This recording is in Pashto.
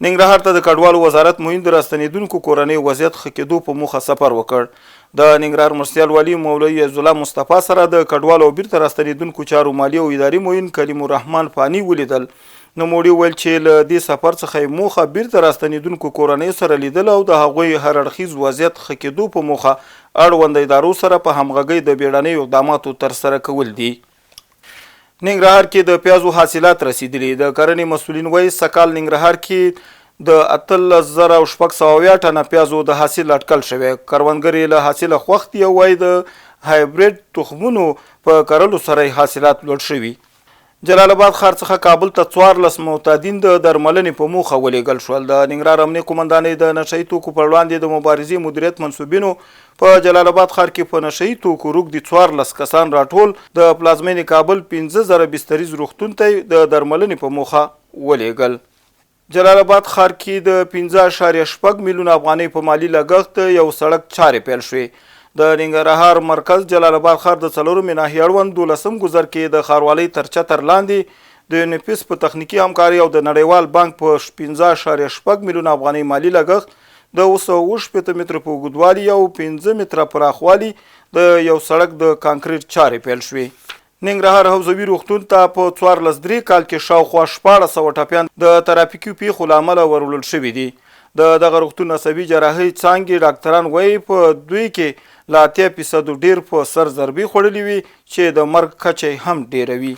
ننګرهار ته د کډوالو وزارت معین د راستنېدونکو کورنیو وضعیت ښه کېدو په موخه سفر وکړ. د ننګرهار مرستیال والي مولوي عزالله مصطفی سره د کډوالو او بیرته راستنېدونکو چارو مالي او اداري معین کلیم الرحمن فاني ولیدل. نوموړي وویل چې له دې سفر څخه یې موخه بیرته راستنېدونکو کورنیو سره لیدل او د هغوی هر اړخیز وضعیت ښه کېدو په موخه اړوند ادارو سره په همغږۍ د بیړنیو اقداماتو ترسره کول دي. ننګرهار کې د پیازو حاصلات رسیدلي. د کرنې مسولین وایي، سږکال ننګرهار کې د 18,670 ټنه پیازو د حاصل اټکل شوی. کروندګر یې له حاصله خوښ دي او وایي، د هایبریډ تخمونو په کرلو سره یې حاصلات لوړ شوي. جلال اباد ښار څخه کابل ته 14 معتادین د درملنې په موخه ولېږل شول. د ننګرهار امنیې قومندانۍ د نشه یي توکو پر وړاندې د مبارزې مدیریت منسوبینو په جلال اباد ښار کې په نشه یي توکو روږدي 14 کسان راټول د پلازمېنې کابل 5000 بستریز روغتون ته یې د درملنې په موخه ولېږل. جلال اباد ښار کې د 5.6 میلیونه افغانۍ په مالي لګښت د یو سړک چارې پیل شوې. د ننګرهار مرکز جلال اباد ښار د څلورمې ناحیې اړوند دولسم ګذر کې د ښاروالۍ تر چتر لاندې د یونیپس په تخنیکي همکارۍ او د نړیوال بانک په 5.6 میلیونه افغانۍ مالي لګښت د 767 مترو په اوږدوالي او 5 متره پراخوالي د یو سړک د کانکریټ چارې پیل شوې. ننګرهار حوزوي روغتون ته په 14 درې کال کې شاوخوا 1600 ټپیان د ترافیکي پیښو له امله وروړل شوي دي. د دغه روغتون عصبي جراحۍ څانګې ډاکتران وایي، په دوی کې له 80 فیصدو ډېر په سر ضربې خوړلې وي چې د مرګ کچه یې هم ډېره وي.